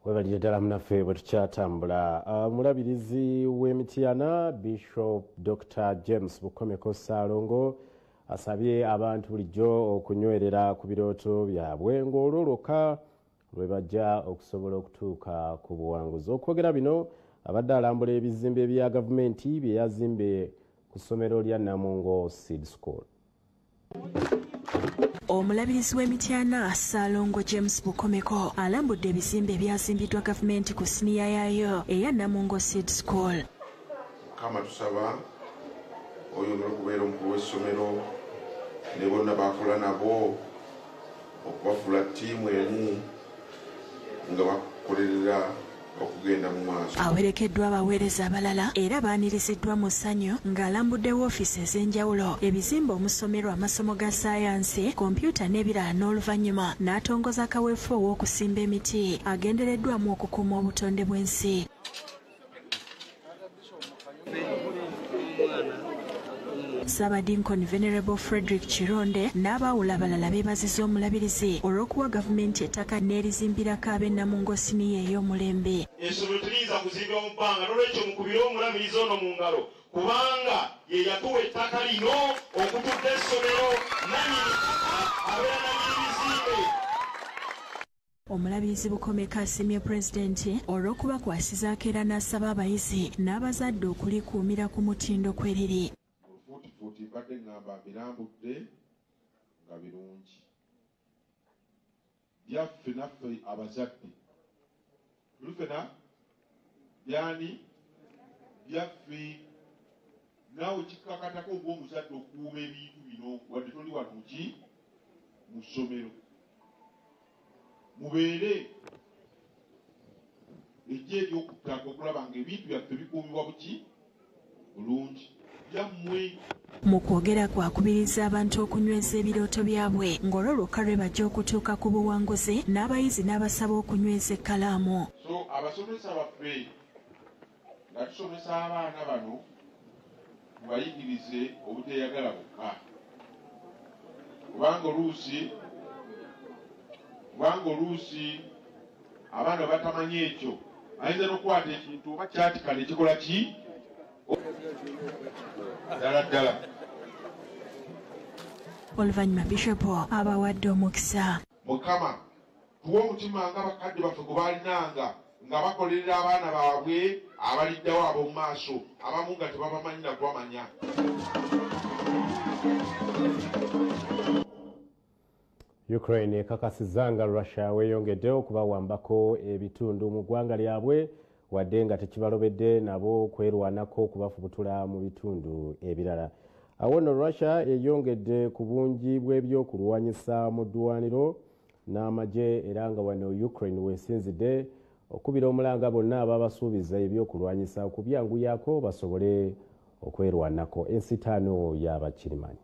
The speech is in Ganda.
Webalire ddala munaffe bwe tukyatambula. Omulabirizi w'Emityana Bishop Dr James Bukomeko Ssaalongo asabye abantu bulijjo okunywerera ku birooto byabwe ng'olwo lwokka lwe bajja okusobola okutuuka ku buwanguzi. Okwogera bino abadde alambula ebizimbe bya gavumenti bye yazimbe ku ssomero lya Namungo Seed School. Omulabirizi w'Emityana Ssaalongo James Bukomeko alambudde ebizimbe ebyazimbiddwa gavumenti ku siniya yaayo eya Namungo Seed School. Mukama tusaba oyongere okubeera omukulu w'essomero ne bonna bakola nabo okubafuula ttiimu emu nga bakolerera okugenda mu maaso. Awerekeddwa abaweereza abalala era baaniriziddwa mu ssanyu ng'alambudde woofiisi ez'enjawulo, ebizimbe omusomerwa amasomo ga ssaayansi, kompyuta n'ebirala n'oluvannyuma n'atongoza kaweefube ow'okusimba emiti agendereddwamu okukuuma obutonde bw'ensi. Ssaabadinkoni Venerable Frederick Kironde n'abaawula abalala beebazizza omulabirizi olw'okuwa gavumenti ettaka n'erizimbirako ab'e Namungo siniya ey'omulembe. Essomero teriyinza kuzimbibwa mu bbanga, n'olwekyo mukubire omulabirizi ono mu ngalo kubanga ye yatuwa ettaka lino okutudde essomero nannyini ttaka abeera nannyini bizimbe. Omulabirizi Bukomeko asiimye pulezidenti olw'okubakwasizaako era n'asaba abayizi n'abazadde okulikuumira ku mutindo kwe riri. Fuutifuuti mbadde ŋŋamba mbirambudde nga birungi. Byaffe naffe abazadde. Tuli ffena byani byaffe. Naawe kikakatako ng'omuzadde okukuuma ebintu bino wadde toli wano muki mu ssomero. Mubeere ejje ery'okuttaka okulaba ng'ebintu byaffe bikuumibwa buki bulungi. Mu kwogera kwakubiriza abantu okunyweza ebirooto byabwe ng'olwo lwokka lwe bajja okutuuka ku buwanguzi n'abayizi n'abasaba okunyweza ekkalaamu. So abasomesa baffe nga tusomesa abaana bano mubayigirize obuteeyagala bokka, kubanga oluusi abaana batamanyi ekyo ayinza n'okukwata ekintu oba kyatikala ekikola ki ddala ddala. Oluvannyuma Bishopu abawadde omukisa. Mukama tuwe omutima nga bakadde baffe gwe baalinanga nga bakolerera abaana baabwe abaliddawo ab'omu maaso abamu nga tebabamanyi na kubamanya. Ukraine ekakasizza nga Russia weeyongedde okubawambako ebitundu mu ggwanga lyabwe wadde nga tekibalobedde nabo kwerwanako okubafubutula mu bitundu ebirala. Awo nno Russia eyongedde ku bungi bw'ebyokulwanyisa mu ddwaniro n'amagye era nga wano Ukraine weesinzidde okubira omulanga bonna ababasuubiza ebyokulwanyisa okubyanguyako basobole okwerwanako. Ensitaano y'Abakirimanyi.